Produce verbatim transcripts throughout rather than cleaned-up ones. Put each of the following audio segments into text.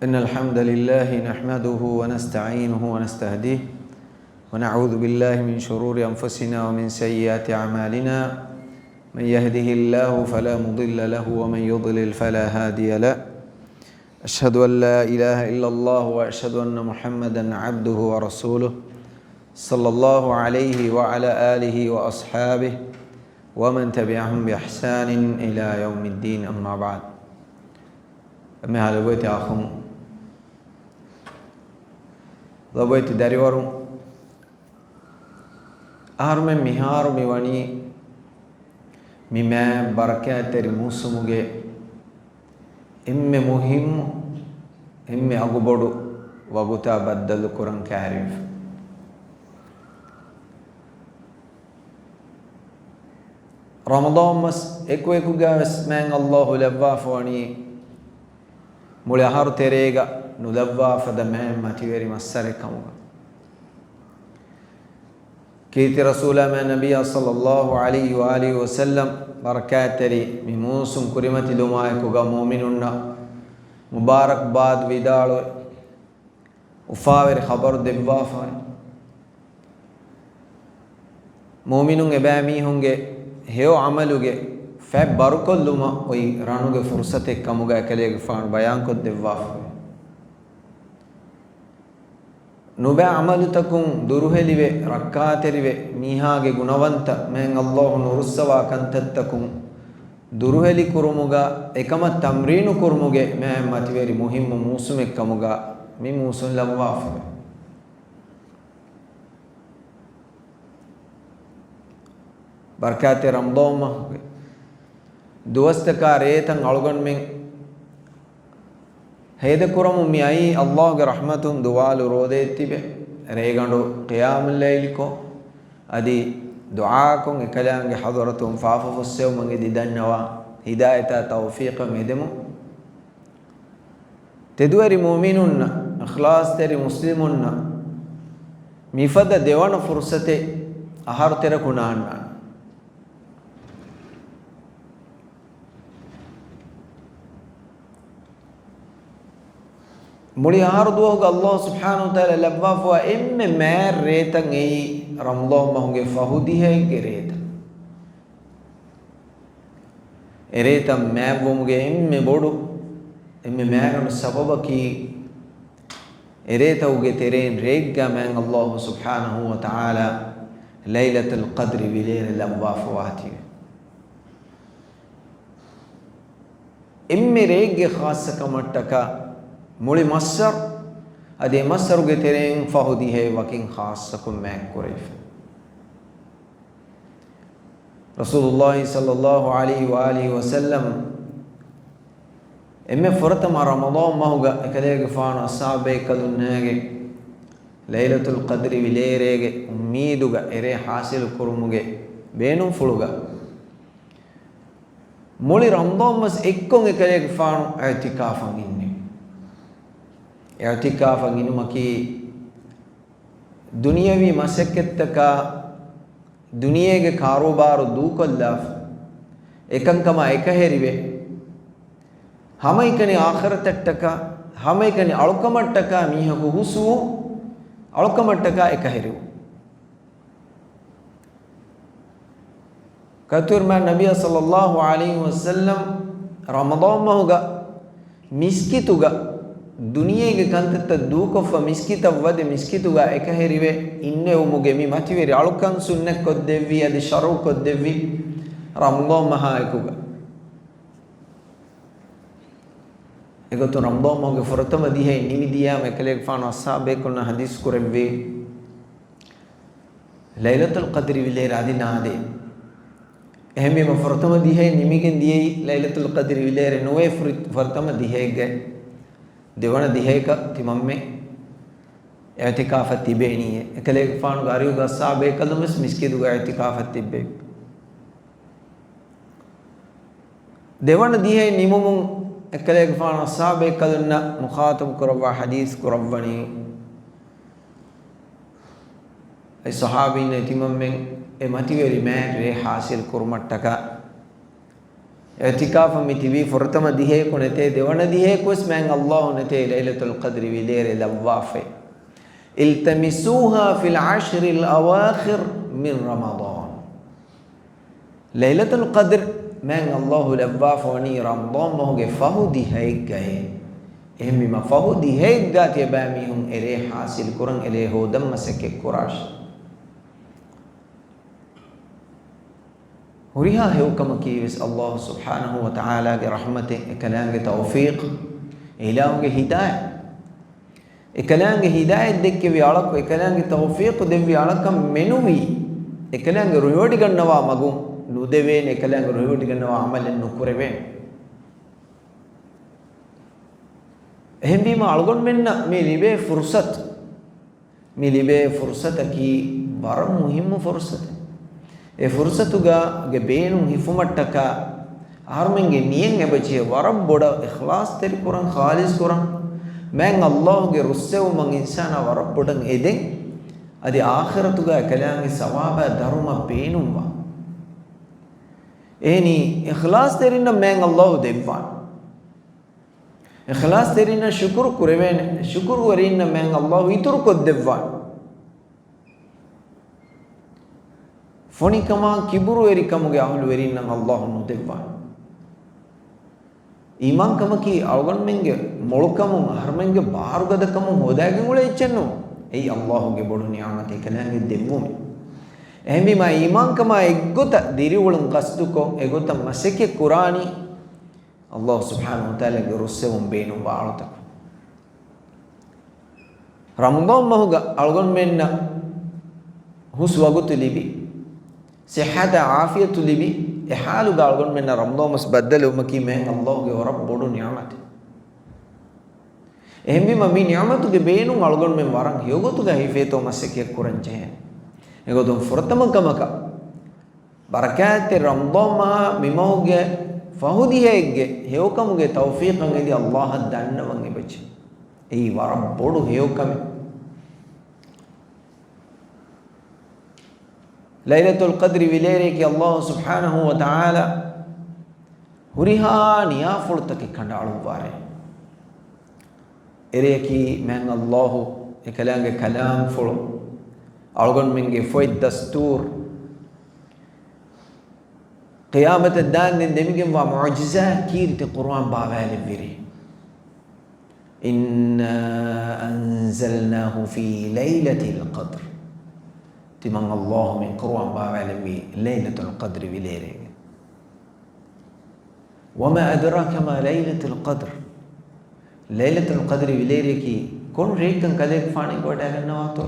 إن الحمد لله نحمده ونستعينه ونستهديه، ونعوذ بالله من شرور أنفسنا ومن سيئات أعمالنا. من يهده الله فلا مضل له، ومن يضلل فلا هادي له. أشهد أن لا إله إلا الله، وأشهد أن محمدا عبده ورسوله، صلى الله عليه وعلى آله وأصحابه ومن تبعهم بإحسان إلى يوم الدين، أما بعد. އެންމެހާ ލޮބުވެތި އަޚުން، ލޮބުވެތި ދަރިވަރުން، އަހަރުމެން މިހާރު މިވަނީ މި މާތް ބަރަކާތްތެރި މޫސުމުގެ އެންމެ މުހިއްމު، އެންމެ އަގުބޮޑު ވަގުތާ ބައްދަލުކުރަން ކައިރިވެފަ. ރަމަޟާން މަސް އެކުއެކުގަ ވެސް މާތް ﷲ ލައްވާފަވަނީ މުޅި އަހަރު ތެރޭގަ ނުލައްވާ ފަދަ މާތް މަތިވެރި މައްސަރެއް ކަމުގަ. ކީރިތި ރަސޫލާ މާތް ނަބިއްޔާ ޞައްލައްލާހު ޢަލައިހި ވައާލިހި ވަސައްލަމް ބަރަކާތްތެރި މި މޫސުން ކުރިމަތިލުމާއެކުގަ މުއުމިނުންނަށް މުބާރަކްބާދް ވިދާޅުވެ، އުފާވެރި ޚަބަރު ދެއްވާފަވަނީ. މުއުމިނުން އެބައިމީހުންގެ ހެޔޮ ޢަމަލުގެ ފަތް ބަރުކޮށްލުމަށް އޮތް ރަނުގެ ފުރުޞަތެއް ކަމުގަ އެކަލޭގެފާނު ބަޔާންކޮށްދެއްވާފަވޭ. ނުބައި ޢަމަލުތަކުން ދުރުހެލިވެ، ރައްކާތެރިވެ، މީހާގެ ގުނަވަންތައް މާތް ﷲ ނުރުއްސަވާ ކަންތައްތަކުން ދުރުހެލިކުރުމުގަ އެކަމަށް ތަމްރީނު ކުރުމުގެ މާތް މަތިވެރި މުހިއްމު މޫސުމެއް ކަމުގަ މި މޫސުން ލައްވާފަވޭ. ބަރަކާތްތެރި ރަމަޟާން މަހުގެ ދުވަސްތަކާ ރޭތައް އަޅުގަނޑުމެން ހޭދަކުރަމުން މި އައީ ﷲ ގެ ރަޙްމަތުން ދުވާލު ރޯދައެއް ތިބެ، ރޭގަނޑު ޤިޔާމުއްލައިލިކޮށް، އަދި ދުޢާކޮށް އެކަލާނގެ ޙަޟްރަތުން ފާފަ ފުއްސެވުމަށް އެދި ދަންނަވާ ހިދާޔަތާ ތައުފީޤަށް އެދެމުން. ތެދުވެރި މުއުމިނުންނަށް، އިޚްލާޞްތެރި މުސްލިމުންނަށް މިފަދަ ދެވަނަ ފުރުޞަތެއް އަހަރު ތެރަކު ނާންނާނެ. މުޅި އަހަރު ދުވަހުގަ ﷲ ސުބްޙާނަހޫ ވަތަޢާލާ ލައްވާފަވާ އެންމެ މާތް ރޭތައް އެއީ ރަމަޟާން މަހުގެ ފަހު ދިހައެއްގެ ރޭތައް. އެރޭތައް މާތްވުމުގެ އެންމެ ބޮޑު، އެންމެ މާތްގަނޑު ސަބަބަކީ، އެރޭތަކުގެ ތެރެއިން ރެއެއްގަ މާތް ﷲ ސުބްޙާނަހޫ ވަތަޢާލާ ލައިލަތުލް ޤަދްރި ވިލޭރެއް ލައްވާފަވާތީވެ. އެންމެ ރެއެއްގެ ޚާއްޞަކަމަށްޓަކާ މުޅި މައްސަރު، އަދި އެ މައްސަރުގެ ތެރެއިން ފަހު ދިހައެއް ވަކިން ޚާއްޞަކޮށް މާތްކުރެވިފަ. ރަސޫލުﷲ ޞައްލައްލާހު ޢަލައިހި ވައާލިހި ވަސައްލަމް އެންމެ ފުރަތަމަ ރަމަޟާން މަހުގަ އެކަލޭގެފާނު އަޞްޙާބޭކަލުންނާގެ ލައިލަތުލް ޤަދްރި ވިލޭރޭގެ އުއްމީދުގަ އެރޭ ޙާޞިލު ކުރުމުގެ ބޭނުންފުޅުގަ މުޅި ރަމަޟާން މަސް އެއްކޮށް އެކަލޭގެފާނު އިޢުތިކާފަށް އިންނެވި. އިޢުތިކާފަށް އިނުމަކީ ދުނިޔަވީ މަސައްކަތްތަކާ ދުނިޔޭގެ ކާރޫބާރު ދޫކޮށްލާފަ، އެކަންކަމާ އެކަހެރިވެ، ހަމައެކަނި އާޚިރަތަށްޓަކާ، ހަމައެކަނި އަޅުކަމަށްޓަކާ މީހަކު ހުސްވުން، އަޅުކަމަށްޓަކާ އެކަހެރިވުން. ކަތުރުމާ ނަބިއްޔާ ޞައްލައްލާހު ޢަލައިހި ވަސައްލަމް ރަމަޟާން މަހުގަ މިސްކިތުގަ ދުނިޔޭގެ ކަންތައްތައް ދޫކޮށްފަ މިސްކިތަށް ވަދެ މިސްކިތުގަ އެކަހެރިވެ އިންނެވުމުގެ މި މަތިވެރި އަޅުކަން ސުންނަތްކޮށްދެއްވީ އަދި ޝަރުޢުކޮށްދެއްވީ ރަމަޟާން މަހާއެކުގަ. އެގޮތުން ރަމަޟާން މަހުގެ ފުރަތަމަ ދިހައެއް ނިމިދިޔައިމަ އެކަލޭގެފާނު އަޞްޙާބޭކަލުންނަށް ޙަދީޘް ކުރެއްވީ، ލައިލަތުލް ޤަދްރި ވިލޭރެ އަދި ނާދޭ. އެހެންވީމަ ފުރަތަމަ ދިހައެއް ނިމިގެން ދިޔައީ ލައިލަތުލް ޤަދްރި ވިލޭރެއް ނުވޭ، ފުރި-، ފުރަތަމަ ދިހައެއްގައި ދެވަނަ ދިހައަކަށް ތިމަންމެ އިޢުތިކާފަށް ތިބޭނީއޭ. އެކަލޭގެފާނުގެ އަރިހުގަ އަޞްޙާބޭކަލުން ވެސް މިސްކިތުގަ އިޢުތިކާފަށް ތިއްބެވި. ދެވަނަ ދިހައެއް ނިމުމުން އެކަލޭގެފާނު އަޞްޙާބޭކަލުންނަށް މުޚާޠަބު ކުރައްވާ ޙަދީޘް ކުރައްވަނީ، އެ ޞަޙާބީންނަށް ތިމަންމެން އެ މަތިވެރި މާތް ރޭ ޙާޞިލް ކުރުމަށްޓަކާ، އިޢުތިކާފަށް މި ތިބީ ފުރަތަމަ ދިހައަކު ނެތޭ، ދެވަނަ ދިހައަކުވެސް މާތް ﷲ ނެތޭ ލައިލަތުލް ޤަދްރި ވިލޭރޭ ލައްވާފައި. التمسوها في العشر الأواخر من رمضان. ލައިލަތުލް ޤަދްރު މާތް ﷲ ލައްވާފަ ވަނީ ރަމަޟާން މަހުގެ ފަހު ދިހައެއްގައޭ. އެހެންވީމަ ފަހު ދިހައެއްގާ ތިޔަބައިމީހުން އެރޭ ޙާޞިލް ކުރަން، އެރޭ ހޯދަން މަސައްކަތް ކުރާށި. ހުރިހާ ހެޔޮކަމަކީވެސް ﷲ ސުބްޙާނަހޫ ވަތަޢާލާގެ ރަޙްމަތެއް، އެކަލާނގެ ތައުފީޤު، އެ އިލާހުގެ ހިދާޔަތް. އެކަލާނގެ ހިދާޔަތް ދެއްކެވި އަޅަކު، އެކަލާނގެ ތައުފީޤު ދެއްވި އަޅަކަށް މެނުވީ، އެކަލާނގެ ރުހިވޮޑިގަންނަވާ މަގުން ނުދެވޭނެ، އެކަލާނގެ ރުހިވޮޑިގަންނަވާ ޢަމަލެއް ނުކުރެވޭނެ. އެހެންވީމަ އަޅުގަނޑުމެންނަށް މި ލިބޭ ފުރުޞަތު، މި ލިބޭ ފުރުޞަތަކީ ވަރަށް މުހިއްމު ފުރުޞަތެއް. އެ ފުރުޞަތުގަ ގެ ބޭނުން ހިފުމަށްޓަކާ، އަހަރުމެންގެ ނިޔަތް އެބަޖެހޭ ވަރަށް ބޮޑަށް އިޚްލާޞްތެރިކުރަން، ޚާލިޞްކުރަން، މާތް ﷲ ގެ ރުއްސެވުމަށް އިންސާނާ ވަރަށް ބޮޑަށް އެދެން، އަދި އާޚިރަތުގަ އެކަލާނގެ ސަވާބާ ދަރުމަ ބޭނުންވާ. އެހެނީ، އިޚްލާޞްތެރިންނަށް މާތް ﷲ ދެއްވާނެ. އިޚްލާޞްތެރިންނަށް ޝުކުރު ކުރެވޭނެ. ޝުކުރުވެރީންނަށް މާތް ﷲ އިތުރުކޮށްދެއްވާނެ. ފޮނިކަމާ ކިބުރުވެރިކަމުގެ އަހުލުވެރީންނަށް ﷲ ނުދެއްވާނެ. އީމާންކަމަކީ އަޅުގަނޑުމެންގެ މޮޅުކަމުން، އަހަރުމެންގެ ބާރުގަދަކަމުން ހޯދާގެން އުޅޭ އެއްޗެއް ނޫން. އެއީ ﷲ ގެ ބޮޑު ނިޢުމަތެއް، އެކަލާނގެ ދެއްވުމެއް. އެހެންވީމާ އީމާންކަމާ އެއްގޮތަށް ދިރިއުޅުން ގަސްދުކޮށް، އެގޮތަށް މަސައްކަތް ކުރާނީ، ﷲ ސުބްޙާނަހޫ ވަތަޢާލާގެ ރުއްސެވުން ބޭނުންވާ އަޅުތަކުން. ރަމަޟާން މަހުގަ އަޅުގަނޑުމެންނަށް ހުސް ވަގުތު ލިބި، ޞިއްޙަތާ ޢާފިޔަތު ލިބި، އެ ޙާލުގަ އަޅުގަނޑުމެންނަށް ރަމަޟާން މަސް ބައްދަލުވުމަކީ މާތް ﷲ ގެ ވަރަށް ބޮޑު ނިޢުމަތެއް. އެހެންވީމަ މި ނިޢުމަތުގެ ބޭނުން އަޅުގަނޑުމެން ވަރަށް ހެޔޮގޮތުގަ ހިފޭތޯ މަސައްކަތް ކުރަން ޖެހޭނެ. އެގޮތުން ފުރަތަމަ ކަމަކަށް، ބަރަކާތްތެރި ރަމަޟާން މަހާ މި މަހުގެ ފަހު ދިހައެއްގެ ހެޔޮކަމުގެ ތައުފީޤަށް އެދި ﷲ އަށް ދަންނަވަން އެބަޖެހޭ. އެއީ ވަރަށް ބޮޑު ހެޔޮކަމެއް. ލައިލަތުލް ޤަދްރި ވިލޭރޭކީ ﷲ ސުބްޙާނަހޫ ވަތަޢާލާ ހުރިހާ ނިޔާފުޅުތަކެއް ކަނޑައަޅުއްވާރޭ. އެރެއަކީ މާތް ﷲ އެކަލާނގެ ކަލާމްފުޅު، އަޅުގަނޑުމެންގެ ފޮތް ދަސްތޫރު، ޤިޔާމަތަށް ދާންދެން ދެމިގެންވާ މުޢުޖިޒާ ކީރިތި ޤުރުއާން ބާވާލެއްވިރޭ. إنا أنزلناه في ليلة القدر. ތިމަން ﷲ މި ޤުރުއާން ބާވާލެއްވީ ލައިލަތުލް ޤަދްރި ވިލޭރޭގެ. وما أدراك ما ليلة القدر. ލައިލަތުލް ޤަދްރި ވިލޭރިޔަކީ ކޮން ރެއެއްކަން ކަލޭގެފާނަށް އެނގިވަޑައިގަންނަވާތޯ؟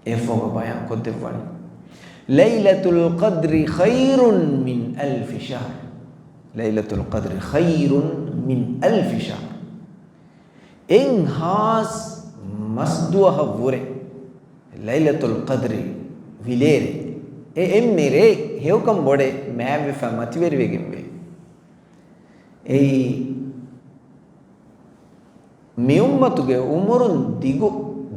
އެއަށްފަހުގަ ބަޔާން ކޮށްދެއްވަނީ. ليلة القدر خير من ألف شهر. ليلة القدر خير من ألف شهر. އެއްހާސް މަސްދުވަހަށްވުރެ ލައިލަތުލް ޤަދްރި ވިލޭރޭ. އެ އެންމެ ރެއެއް ހެޔޮކަން ބޮޑެއް މާތްވެފަ މަތިވެރިވެގެންވޭ. އެއީ މި އުއްމަތުގެ އުމުރުން ދިގު،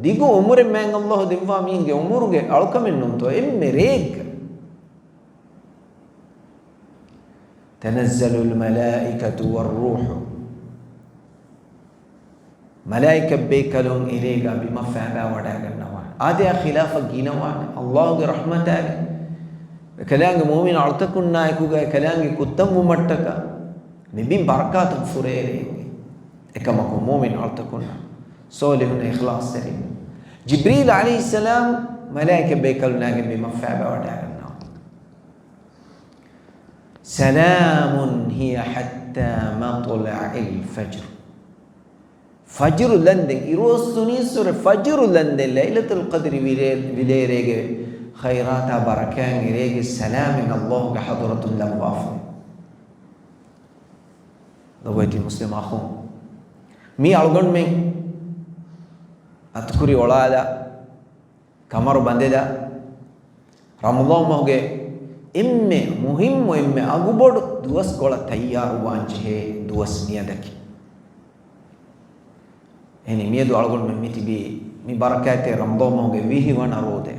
ދިގު އުމުރެއް މާތް ﷲ ދެއްވާ މީހުންގެ އުމުރުގެ އަޅުކަމެއް ނޫންތޯ އެންމެ ރެއެއްގަ. تنزل الملائكة والروح. މަލާއިކަތްބޭކަލުން އެރޭގަ ބިމަށް ފައިބާވަޑައިގަންނަވާނެ. އާދަޔާ ޚިލާފަށް ގިނަވާނެ. ﷲ ގެ ރަޙްމަތާގެ، އެކަލާނގެ މުއުމިން އަޅުތަކުންނާއެކުގަ އެކަލާނގެ ކުއްތަންވުމަށްޓަކާ މި ބިން ބަރަކާތުން ފުރޭ އެރޭގެ. އެކަމަކު މުއުމިން އަޅުތަކުންނަށް، ޞާލިޙުން، އިޚްލާޞްތެރިން، ޖިބްރީލް ޢަލައިހިއްސަލާމް މަލާއިކަތްބޭކަލުންނާގެން ބިމަށް ފައިބާވަޑައިގަންނަވާނެ. سلام هي حتى مطلع الفجر. ފަޖުރު ލަންދެން، އިރުއޮއްސުނީއްސުރެ ފަޖުރު ލަންދެން ލައިލަތުލް ޤަދްރި ވިލޭ-، ވިލޭރޭގެ ޚައިރާތާ ބަރަކާތް އެރޭގެ ސަލާމެއް ﷲ ގެ ޙަޟްރަތުން ލައްވާފަ. ލޮބުވެތި މުސްލިމް އަޚުން، މީ އަޅުގަނޑުމެން އަތުކުރި އޮޅާލާ، ކަމަރު ބަނދެލާ، ރަމަޟާން މަހުގެ އެންމެ މުހިއްމު، އެންމެ އަގުބޮޑު ދުވަސްކޮޅަށް ތައްޔާރުވާން ޖެހޭ ދުވަސް މިއަދަކީ. އެހެނީ މިއަދު އަޅުގަނޑުމެން މިތިބީ މި ބަރަކާތްތެރި ރަމަޟާން މަހުގެ ވިހި ވަނަ ރޯދަ.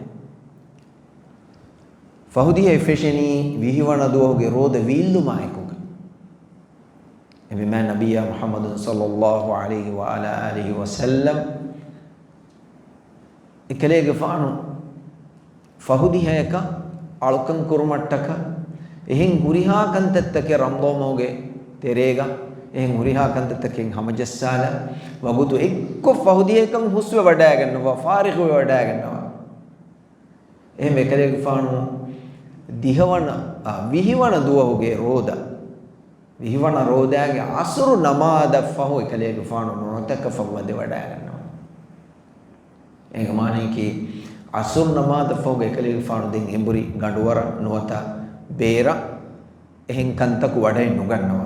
ފަހުދިހައެއް ފެށެނީ ވިހި ވަނަ ދުވަހުގެ ރޯދަ ވީއްލުމާއެކު. އެހެންވީމާ ނަބިއްޔާ މުޙައްމަދު ޞައްލައްލާހު ޢަލައިހި ވަޢަލާ އާލިހި ވަސައްލަމް އެކަލޭގެފާނު ފަހު ދިހަޔަކަށް އަޅުކަން ކުރުމަށްޓަކާ، އެހެން ހުރިހާ ކަންތައްތަކެއް ރަމަޟާން މަހުގެ ތެރޭގަ، އެހެން ހުރިހާ ކަންތައްތަކެއް ހަމަޖައްސާލާ، ވަގުތު އެއްކޮށް ފަހު ދިހަޔަކަށް ހުސްވެ ވަޑައިގަންނަވާ، ފާރިޣުވެ ވަޑައިގަންނަވާ. އެހެން އެކަލޭގެފާނު ދިހަވަނަ، އާ، ވިހިވަނަ ދުވަހުގެ ރޯދަ، ވިހިވަނަ ރޯދާގެ ޢަޞުރު ނަމާދަށް ފަހު އެކަލޭގެފާނު މުޢުތަކަފަށް ވަދެ ވަޑައިގަންނަވާ. އޭގެ މާނަޔަކީ، ޢަޞުރު ނަމާދަށް ފަހުގަ އެކަލޭގެފާނު ދެން އެނބުރި ގަނޑުވަރަށް ނުވަތަ ބޭރަށް އެހެން ކަންތަކު ވަޑައެއް ނުގަންނަވާ.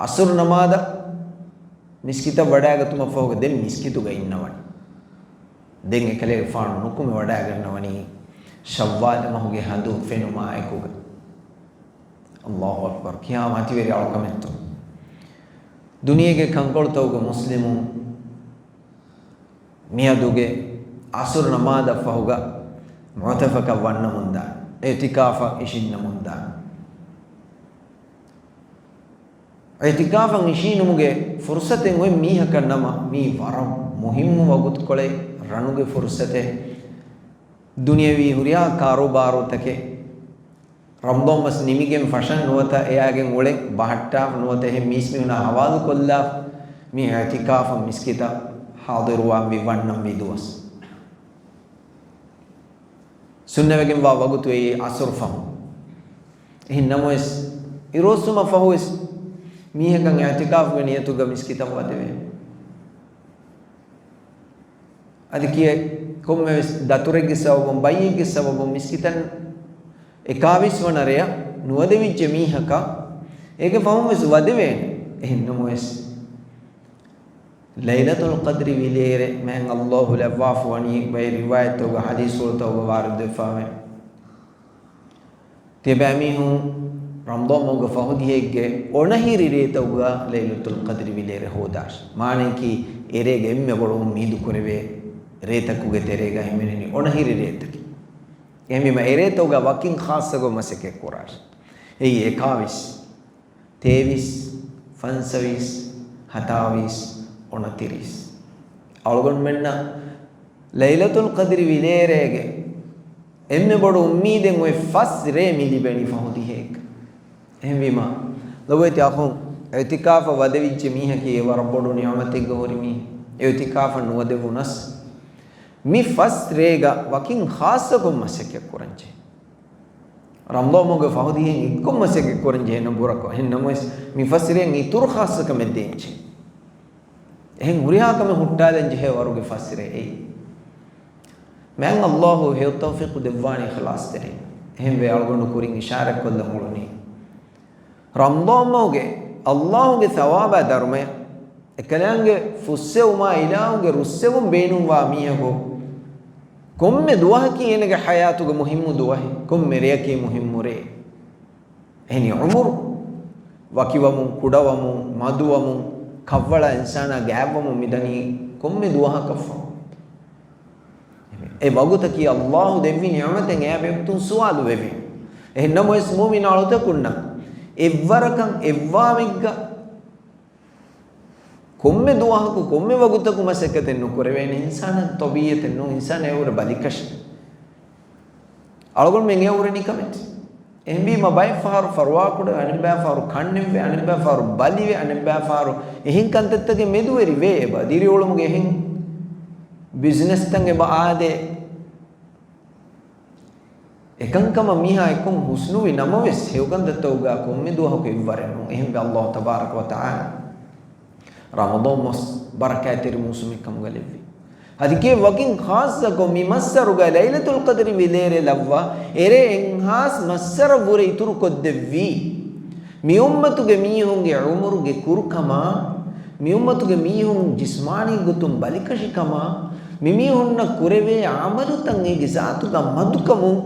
ޢަޞުރު ނަމާދަށް މިސްކިތަށް ވަޑައިގަތުމަށް ފަހުގަ ދެން މިސްކިތުގަ އިންނަވަނީ. ދެން އެކަލޭގެފާނު ނުކުމެ ވަޑައިގަންނަވަނީ ޝައްވާލު މަހުގެ ހަނދު ފެނުމާ އެކުގަ. އައްލާހު އަކްބަރު. ކިހާ މަތިވެރި އަޅުކަމެއްތޯ. ދުނިޔޭގެ ކަންކޮޅުތަކުގަ މުސްލިމުން މިއަދުގެ ޢަޞުރު ނަމާދަށް ފަހުގަ މުޢުތަކަފަކަށް ވަންނަމުންދާނެ، އިޢުތިކާފަށް އިށިންނަމުންދާނެ. އިޢުތިކާފަށް އިށީނުމުގެ ފުރުޞަތެއް އޮތް މީހަކަށް ނަމަ، މީ ވަރަށް މުހިއްމު ވަގުތުކޮޅެއް، ރަނުގެ ފުރުޞަތެއް. ދުނިޔަވީ ހުރިހާ ކާރޫބާރޫތަކެއް ރަމަޟާން މަސް ނިމިގެން ފަށަން ނުވަތަ އެއާގެން އުޅެން ބަހައްޓާފަ ނުވަތަ އެހެން މީސްމީހުނާ ހަވާލުކޮށްލާފަ މި އިޢުތިކާފަށް މިސްކިތަށް ޙާޟިރުވާންވީ ވަންނަންވީ ދުވަސް. ސުންނަވެގެންވާ ވަގުތު އެއީ ޢަޞުރު ފަހު. އެހެން ނަމަވެސް، އިރުއޮއްސުމަށް ފަހުވެސް މީހަކަށް އިޢުތިކާފުގެ ނިޔަތުގަ މިސްކިތަށް ވަދެވޭ. އަދި ކިޔެއް ކޮންމެވެސް ދަތުރެއްގެ ސަބަބުން، ބައްޔެއްގެ ސަބަބުން މިސްކިތަށް އެކާވީސް ވަނަ ރެޔަށް ނުވަދެވިއްޖެ މީހަކަށް އޭގެ ފަހުން ވެސް ވަދެވޭނެ. އެހެން ނަމަވެސް، ލައިލަތުލް ޤަދްރި ވިލޭރޭ މާތް އައްލާހު ލައްވާފަ ވަނީ ބައެއް ރިވާޔަތްތަކުގަ ޙަދީޘްފުޅުތަކުގަ ވާރިދުވެފަވޭ. ތިޔަބައިމީހުން ރަމަޟާން މަހުގެ ފަހު ދިހައެއްގެ އޮނަހިރި ރޭތަކުގަ ލައިލަތުލް ޤަދްރި ވިލޭރޭ ހޯދާށި. މާނަޔަކީ އެރޭގަ އެންމެ ބޮޑު އުއްމީދު ކުރެވޭ ރޭތަކުގެ ތެރޭގަ ހިމެނެނީ އޮނަހިރި ރޭތަކެއް. އެހެންވީމަ އެރޭތަކުގަ ވަކިން ޚާއްޞަކޮށް މަސައްކަތް ކުރާށި. އެއީ އެކާވީސް، ތޭވީސް، ފަންސަވީސް، ހަތާވީސް، އޮނަތިރީސް. އަޅުގަނޑުމެންނަށް ލައިލަތުލް ޤަދްރި ވިލޭރޭގެ އެންމެ ބޮޑު އުއްމީދެއް އޮތް ފަސް ރޭ މި ލިބެނީ ފަހު ދިހައެއްގަ. އެހެންވީމަ، ލޮބުވެތި އަޚުން، އިޢުތިކާފަށް ވަދެވިއްޖެ މީހަކީ އެ ވަރަށް ބޮޑު ނިޢުމަތެއްގަ ހުރި މީހެއް. އިޢުތިކާފަށް ނުވަދެވުނަސް، މި ފަސް ރޭގަ ވަކިން ޚާއްޞަކޮށް މަސައްކަތް ކުރަންޖެހޭ. ރަމަޟާން މަހުގެ ފަހު ދިހައިން އެއްކޮށް މަސައްކަތް ކުރަން ޖެހޭނެ ބުރަކޮށް. އެހެން ނަމަވެސް، މި ފަސް ރޭން އިތުރު ޚާއްޞަ ކަމެއް ދޭންޖެހޭ. އެހެން ހުރިހާ ކަމެއް ހުއްޓާލަން ޖެހޭ ވަރުގެ ފަސް ރޭ އެއީ. މާތް އައްލާހު ހެޔޮ ތައުފީޤު ދެއްވާނެ އިޚްލާޞްތެރިން. އެހެންވެ އަޅުގަނޑު ކުރިން އިޝާރަތްކޮށްލަން އުޅުނީ، ރަމަޟާން މަހުގެ އައްލާހުގެ ޘަވާބާ ދަރުމަޔަށް އެކަލާނގެ ފުއްސެވުމާ އިލާހުގެ ރުއްސެވުން ބޭނުންވާ މީހަކު ކޮންމެ ދުވަހަކީ އޭނަގެ ޙަޔާތުގެ މުހިއްމު ދުވަހެއް، ކޮންމެ ރެޔަކީ މުހިއްމު ރެއެއް. އެހެނީ ޢުމުރު ވަކިވަމުން، ކުޑަވަމުން، މަދުވަމުން، ކަށްވަޅަށް އިންސާނާ ގާތްވަމުން މިދަނީ ކޮންމެ ދުވަހަކަށްފަހު. އެ ވަގުތަކީ އައްލާހު ދެއްވި ނިޢުމަތެއް އެއާ ބެހޭގޮތުން ސުވާލު ވެވޭ. އެހެން ނަމަވެސް މުއުމިން އަޅުތަކުންނަށް އެއްވަރަކަށް އެއްވާމެއްގަ ކޮންމެ ދުވަހަކު ކޮންމެ ވަގުތަކު މަސައްކަތެއް ނުކުރެވޭނެ އިންސާނާ ތަބީޢަތެއް ނޫން، އިންސާނާ އެއަށްވުރެ ބަލިކަށި. އަޅުގަނޑުމެން އެއަށްވުރެ ނިކަމެތި. އެހެންވީމަ ބައެއް ފަހަރު ފަރުވާކުޑަވެ، އަނެއްބައި ފަހަރު ކަންނެތްވެ، އަނެއްބައި ފަހަރު ބަލިވެ، އަނެއްބައި ފަހަރު އެހެން ކަންތައްތަކެއް މެދުވެރިވޭ. އެބަ ދިރިއުޅުމުގެ އެހެން ބިޒްނަސްތައް އެބަ އާދޭ. އެކަންކަމަށް މީހާ އެއްކޮށް ހުސްނުވި ނަމަވެސް، ހެޔޮކަންތައްތަކުގަ ކޮންމެ ދުވަހަކު އެއްވަރެއް ނޫން. އެހެންވެ، އައްލާހު ތަބާރަކަ ވަ ތަޢާލާ ރަމަޟާން މަސް ބަރަކާތްތެރި މޫސުމެއް ކަމުގަ ލެއްވި. އަދި ކިޔެއް ވަކިން ޚާއްޞަކޮށް މި މައްސަރުގަ ލައިލަތުލް ޤަދްރި ވިލޭރޭ ލައްވާ އެރޭ އެއްހާސް މައްސަރަށްވުރެ އިތުރުކޮށްދެއްވީ. މި އުއްމަތުގެ މީހުންގެ ޢުމުރުގެ ކުރުކަމާ، މި އުއްމަތުގެ މީހުން ޖިސްމާނީ ގޮތުން ބަލިކަށިކަމާ، މި މީހުންނަށް ކުރެވޭ ޢަމަލުތައް އޭގެ ޒާތުގަ މަދުކަމުން،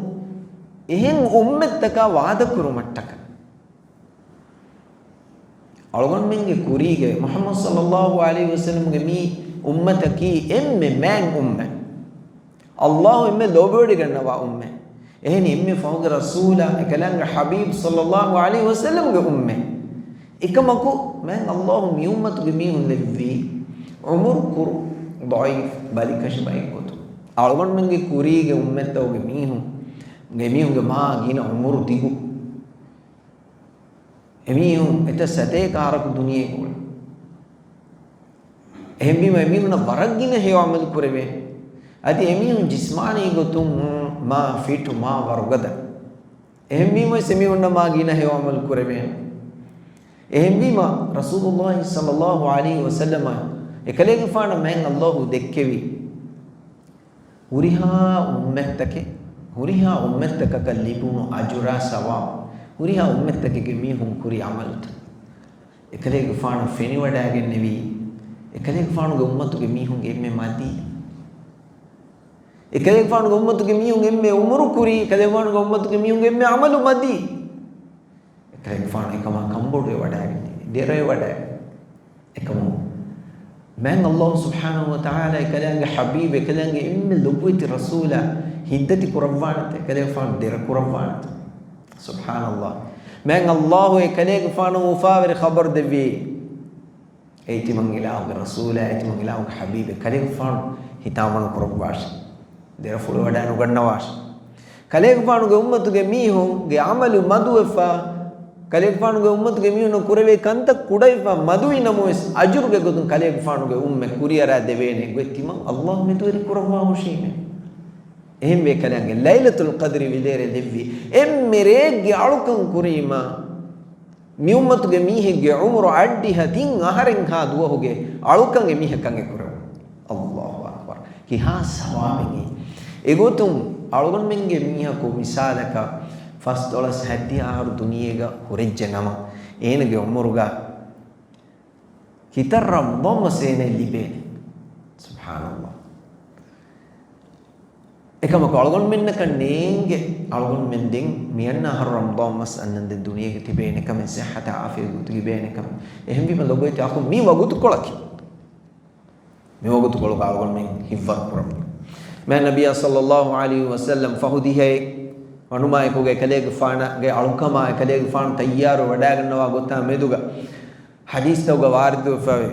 އެހެން އުއްމަތްތަކާ ވާދަކުރުމަށްޓަކަ. އަޅުގަނޑުމެންގެ ކުރީގައި މުޙައްމަދު ޞައްލައްލާހު ޢަލައިހި ވަސައްލަމްގެ މި އުއްމަތަކީ އެންމެ މާތް އުއްމަތް. އައްލާހު އެންމެ ލޯބިވެޑިގަންނަވާ އުއްމަތް. އެހެނީ އެންމެ ފަހުގެ ރަސޫލާ، އެކަލާނގެ ޙަބީބް ޞައްލައްލާހު ޢަލައިހި ވަސައްލަމްގެ އުއްމަތް. އެކަމަކު މާތް ﷲ މި އުއްމަތުގެ މީހުން ލެއްވީ ޢުމުރު ކުރު، ޟަޢީފް، ބަލިކަށި ބައެއް ގޮތުން. އަޅުގަނޑުމެންގެ ކުރީގެ އުއްމަތްތަކުގެ މީހުން، އެމީހުންގެ މާ ގިނަ ޢުމުރު ދިގު. އެމީހުން އެތައް ސަތޭކަ އަހަރަކު ދުނިޔޭގަ އުޅޭ. އެހެންވީމަ އެމީހުންނަށް ވަރަށް ގިނަ ހެޔޮ ޢަމަލު ކުރެވޭނެ. އަދި އެމީހުން ޖިސްމާނީ ގޮތުން މާ ފިޓު، މާ ވަރުގަދަ. އެހެންވީމަ ވެސް އެމީހުންނަށް މާ ގިނަ ހެޔޮ ޢަމަލު ކުރެވޭނެ. އެހެންވީމަ ރަސޫލުﷲ ޞައްލަﷲ ޢަލައިހި ވަސައްލަމަ އެކަލޭގެފާނަށް މާތް ﷲ ދެއްކެވި ހުރިހާ އުއްމަތްތަކެއް، ހުރިހާ އުއްމަތްތަކަކަށް ލިބުނު އަޖުރާ ސަވާބު، ހުރިހާ އުއްމަތްތަކެއްގެ މީހުން ކުރި ޢަމަލުތައް. އެކަލޭގެފާނު ފެނިވަޑައިގެންނެވީ، އެކަލޭގެފާނުގެ އުއްމަތުގެ މީހުންގެ އެންމެ މަދީ. އެކަލޭގެފާނުގެ އުއްމަތުގެ މީހުން އެންމެ ޢުމުރު ކުރީ، އެކަލޭގެފާނުގެ އުއްމަތުގެ މީހުންގެ އެންމެ ޢަމަލު މަދީ. އެކަލޭގެފާނު އެކަމާ ކަންބޮޑުވެވަޑައިގެންނެވީ، ދެރަވެވަޑައި. އެކަމު މާތް ﷲ ސުބްޙާނަހޫ ވަތަޢާލާ އެކަލާނގެ ޙަބީބް، އެކަލާނގެ އެންމެ ލޮބުވެތި ރަސޫލާ ހިތްދަތި ކުރައްވާނެތަ؟ އެކަލޭގެފާނު ދެރަ ކުރައްވާނެތަ؟ ސުބްޙާނަﷲ. މާތް ﷲ އެކަލޭގެފާނު އުފާވެރި ޚަބަރު ދެއްވީ، އޭތި މަން އިލާހުގެ ރަސޫލާ، އޭތި މަން އިލާހުގެ ޙަބީބް، އެކަލޭގެފާނު ހިތާމަ ނުކުރައްވާށި. ދެރަފުޅު ވަޑައި ނުގަންނަވާށި. ކަލޭގެފާނުގެ އުއްމަތުގެ މީހުންގެ ޢަމަލު މަދުވެފަ، ކަލޭގެފާނުގެ އުއްމަތުގެ މީހުންނަށް ކުރެވޭ ކަންތައް ކުޑަވެފަ މަދުވި ނަމަވެސް، އަޖުރުގެ ގޮތުން ކަލޭގެފާނުގެ އުއްމަތް ކުރިއަރާ ދެވޭނެ ގޮތް ތިމަން ﷲ މެދުވެރި ކުރައްވާ ހުށީމޭ. އެހެންވެ ކަލާނގެ ލައިލަތުލް ޤަދްރި ވިލޭރޭ ލެއްވި އެންމެ ރެއެއްގެ އަޅުކަން ކުރީމާ، މި އުއްމަތުގެ މީހެއްގެ ޢުމުރު އަށްޑިހަ ތިން އަހަރެއްހާ ދުވަހުގެ އަޅުކަން އެމީހަކަށް އެކުރެވުނު. ﷲ އަކްބަރު. ކިހާ ސަވާބެއް އެ؟ އެގޮތުން އަޅުގަނޑުމެންގެ މީހަކު މިސާލަކަށް ފަސްދޮޅަސް ހަތްދިހަ އަހަރު ދުނިޔޭގަ ހުރެއްޖެ ނަމަ، އޭނަގެ ޢުމުރުގަ ކިތައް ރަމަޟާން މަސް އޭނައަށް ލިބޭނެ؟ ސުބްޙާނަﷲ. އެކަމަކު އަޅުގަނޑުމެންނަކަށް ނޭނގެ، އަޅުގަނޑުމެން ދެން މިއަންނަ އަހަރު ރަމަޟާން މަސް އަންނަންދެން ދުނިޔޭގަ ތިބޭނެ ކަމެއް، ޞިއްޙަތާ ޢާފިޔަތް ގޮތުގަ ތިބޭނެ ކަމެއް. އެހެންވީމަ ލޮބުވެތި އަޚުން، މީ ވަގުތުކޮޅަކީ. މި ވަގުތުކޮޅުގަ އަޅުގަނޑުމެން ހިތްވަރު ކުރަމުން. މާތް ނަބިއްޔާ ޞައްލަﷲ ޢަލައިހި ވަސައްލަމް ފަހު ދިހައެއް ވަނުމާއެކުގަ އެކަލޭގެފާނުގެ އަޅުކަމާ އެކަލޭގެފާނު ތައްޔާރު ވަޑައިގަންނަވާ ގޮތާ މެދުގަ ޙަދީޘްތަކުގަ ވާރިދުވެފައިވޭ.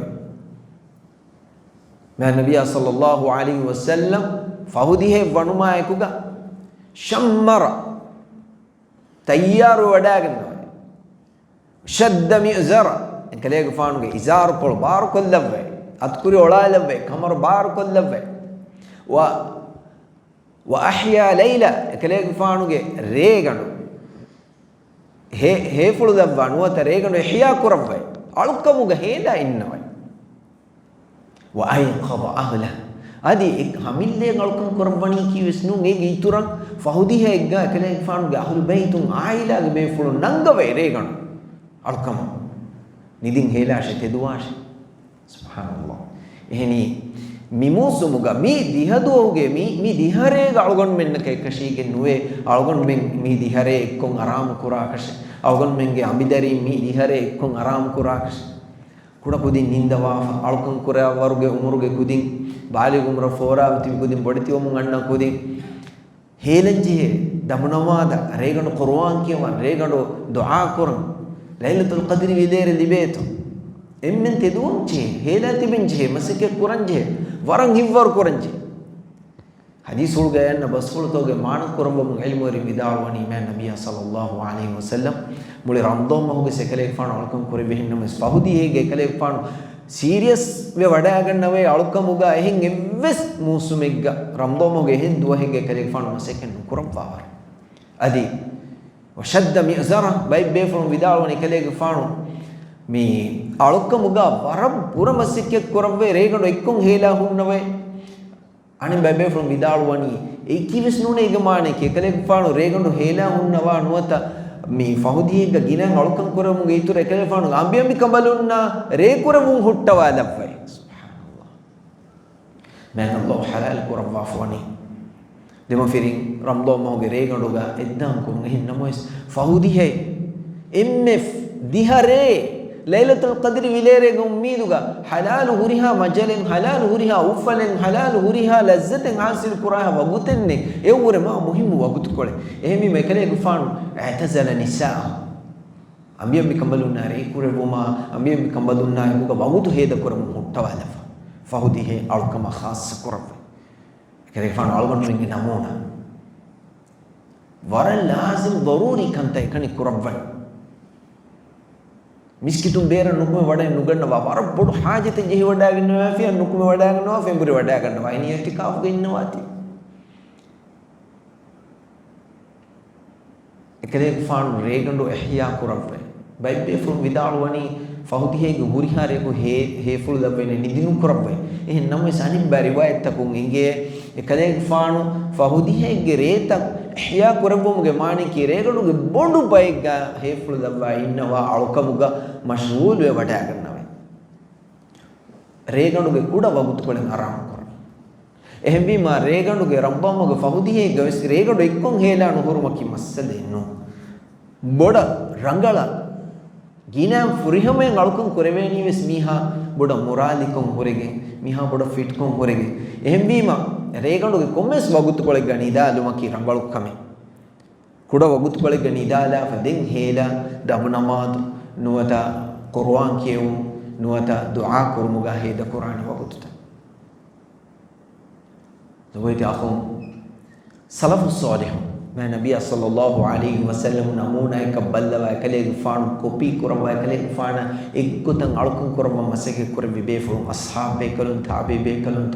މާތް ނަބިއްޔާ ޞައްލަﷲ ޢަލައިހި ވަސައްލަމް ފަހު ދިހައެއް ވަނުމާއެކުގަ ޝައްމަރަ، ތައްޔާރު ވަޑައިގަންނަވައި. ޝައްދަ މިއުޒަރަ، އެކަލޭގެފާނުގެ އިޒާރުކޮޅު ބާރުކޮށްލައްވައި، އަތުކުރި އޮޅާލައްވައި، ކަމަރު ބާރުކޮށްލައްވައި. ވަ، ވައަޙްޔާ ލައިލަ، އެކަލޭގެފާނުގެ ރޭގަނޑު ހޭ، ހޭފުޅު ލައްވާ ނުވަތަ ރޭގަނޑު އިޙްޔާ ކުރައްވައި، އަޅުކަމުގަ ހޭލާ އިންނަވައި. ވައައިޤަޟަ އަހްލަ، އަދި އެ ހަމިއްލައަށް އަޅުކަން ކުރައްވަނީކީ ވެސް ނޫން. އޭގެ އިތުރަށް ފަހު ދިހައެއްގަ އެކަލޭގެފާނުގެ އަހުލު ބައިތުން ޢާއިލާގެ ބޭފުޅުން ނަންގަވައި ރޭގަނޑު އަޅުކަމަށް ނިދިން ހޭލާށޭ، ތެދުވާށޭ. ސުބްޙާނަﷲ. އެހެނީ، މި މޫސުމުގަ މި ދިހަ ދުވަހުގެ މި، މި ދިހަރޭގަ އަޅުގަނޑުމެންނަކަށް އެކަށީގެން ނުވޭ، އަޅުގަނޑުމެން މި ދިހަރޭ އެއްކޮށް އަރާމު ކުރާކަށެއް، އަޅުގަނޑުމެންގެ އަނބިދަރީން މި ދިހަރޭ އެއްކޮށް އަރާމު ކުރާކަށެއް. ކުޑަ ކުދިން ނިންދަވާފަ، އަޅުކަން ކުރާ ވަރުގެ އުމުރުގެ ކުދިން، ބާލިޣު އުމުރަށް ފޯރާފަ ތިބި ކުދިން، ބޮޑެތިވަމުން އަންނަ ކުދިން، ހޭލަންޖެހޭ، ދަމުނަމާދަށް، ރޭގަނޑު ޤުރުއާން ކިޔަވަން، ރޭގަނޑު ދުޢާ ކުރަން، ލައިލަތުލް ޤަދްރި ވިލޭރެ ލިބޭތޯ. އެންމެން ތެދުވަންޖެހޭ، ހޭލާ ތިބެންޖެހޭ، މަސައްކަތް ކުރަންޖެހޭ، ވަރަށް ހިތްވަރު ކުރަންޖެހޭ. ޙަދީޘްފުޅުގައި އަންނަ ބަސްފުޅުތަކުގެ މާނަ ކުރައްވަމުން ޢިލްމުވެރިން ވިދާޅުވަނީ، މާތް ނަބިއްޔާ ޞައްލަﷲ ޢަލައިހި ވަސައްލަމް މުޅި ރަމަޟާން މަހުގެ އެކަލޭގެފާނު އަޅުކަން ކުރެއްވި ހެންނަމަވެސް، ފަހު ދިހައެއްގަ އެކަލޭގެފާނު ސީރިއަސްވެ ވަޑައިގަންނަވައި އަޅުކަމުގަ އެހެން އެއްވެސް މޫސުމެއްގަ ރަމަޟާން މަހުގެ އެހެން ދުވަހެއްގަ އެކަލޭގެފާނު މަސައްކަތް ނުކުރައްވާވަރު. އަދި، ވަޝައްދަ މިއުޒަރަ، ބައެއް ބޭފުޅުން ވިދާޅުވަނީ އެކަލޭގެފާނު މި އަޅުކަމުގަ ވަރަށް ބުރަ މަސައްކަތް ކުރައްވައި ރޭގަނޑު އެއްކޮށް ހޭލާ ހުންނަވައި. އަނެއް ބައެއް ބޭފުޅުން ވިދާޅުވަނީ، އެއީކީވެސް ނޫނޭ އޭގެ މާނައަކީ، އެކަލޭގެފާނު ރޭގަނޑު ހޭލާ ހުންނަވާ ނުވަތަ މި ފަހު ދިހައެއްގަ ގިނައިން އަޅުކަން ކުރެވުމުގެ އިތުރަށް އެކަލޭގެފާނު އަނބިއަނބިކަނބަލުންނާ ރޭކުރެވުން ހުއްޓަވާލައްވައި. ސުބްޙާނަﷲ. މާތް ﷲ ޙަލާލު ކުރައްވާފަ ވަނީ. ދެމަފިރިން ރަމަޟާން މަހުގެ ރޭގަނޑުގަ އެއްދާން ކުރުން. އެހެން ނަމަވެސް، ފަހު ދިހައެއް އެންމެ ދިހަ ރޭ ލައިލަތުލް ޤަދްރި ވިލޭރޭގެ އުއްމީދުގަ ޙަލާލު ހުރިހާ މަޖަލެއް، ޙަލާލު ހުރިހާ އުފަލެއް، ޙަލާލު ހުރިހާ ލައްޒަތެއް ޙާޞިލު ކުރާ ވަގުތެއް ނެތް. އެއަށްވުރެ މާ މުހިއްމު ވަގުތުކޮޅެއް. އެހެންވީމަ އެކަލޭގެފާނު اعتزل نساءه. އަނބިޔަނބިކަނބަލުންނާ ރޭ ކުރެއްވުމާ، އަނބިޔަނބިކަނބަލުންނާ އެކުގަ ވަގުތު ހޭދަކުރަމުން ހުއްޓަވާލަފަ. ފަހު ދިހަ އަޅުކަމަށް ޚާއްޞަ ކުރައްވައި. އެކަލޭގެފާނު އަޅުގަނޑުމެންގެ ނަމޫނާ. ވަރަށް ލާޒިމް ޟަރޫރީ ކަންތައް އެކަނި ކުރައްވަން. މިސްކިތުން ބޭރަށް ނުކުމެ ވަޑައެއް ނުގަންނަވާ، ވަރަށް ބޮޑު ޙާޖަތެއް ޖެހިވަޑައިގަންނަވާފިޔާ ނުކުމެ ވަޑައިގަންނަވާ، ފެނބުރި ވަޑައިގަންނަވާ، އިނީ އިޢްތިކާފުގަ އިންނަވާތީ. އެކަލޭގެފާނު ރޭގަނޑު އިޙްޔާ ކުރައްވައި. ބައެއްބޭފުޅުން ވިދާޅުވަނީ، ފަހުދިހައިގެ ހުރިހާ ރެޔަކު ހޭ-، ހޭފުޅު ލައްވައި ނިދި ނުކުރައްވައި. އެހެން ނަމަވެސް އަނެއްބައި ރިވާޔަތްތަކުން އެނގޭ، އެކަލޭގެފާނު ފަހުދިހައިގެ ރޭތައް އިޙްޔާ ކުރެއްވުމުގެ މާނައަކީ ރޭގަނޑުގެ ބޮޑު ބައެއްގަ ހޭފުޅު ލައްވާ އިންނަވާ އަޅުކަމުގަ މަޝްޣޫލުވެ ވަޑައިގަންނަވައި. ރޭގަނޑުގެ ކުޑަ ވަގުތުކޮޅެއް ހަރާމް ކުރަން. އެހެންވީމާ، ރޭގަނޑުގެ ރަމަޟާން މަހުގެ ފަހުދިހައިގަ ވެސް ރޭގަނޑު އެއްކޮށް ހޭލާ ނުހުރުމަކީ މައްސަލައެއް ނޫން. ބޮޑަށް ރަނގަޅަށް ގިނައިން ފުރިހަމައިން އަޅުކަން ކުރެވޭނީ ވެސް މީހާ ބޮޑަށް މުރާލިކޮށް ހުރެގެން، މީހާ ބޮޑަށް ފިޓްކޮށް ހުރެގެން. އެހެންވީމާ، ރޭގަނޑުގެ ކޮންމެވެސް ވަގުތުކޮޅެއްގަ ނިދާލުމަކީ ރަނގަޅު ކަމެއް. ކުޑަ ވަގުތުކޮޅެއްގަ ނިދާލާފަ ދެން ހޭލާ ދަމު ނަމާދު، ނުވަތަ ޤުރުއާން ކިޔެވުން، ނުވަތަ ދުޢާ ކުރުމުގަ ހޭދަކުރާނެ ވަގުތުތައް. ލޮބުވެތި އަޚުން، ސަލަފު ޞާލިޙުން، މާތް ނަބިއްޔާ ޞައްލައްލާހު ޢަލައިހި ވަސައްލަމް ނަމޫނާއަކަށް ބައްލަވާ، އެކަލޭގެފާނު ކޮޕީ ކުރައްވާ، އެކަލޭގެފާނާ އެއްގޮތަށް އަޅުކަން ކުރައްވަން މަސައްކަތް ކުރެއްވި ބޭފުޅުން، އަޞްޙާބު ބޭކަލުން، ތާބިޢީ ބޭކަލުން،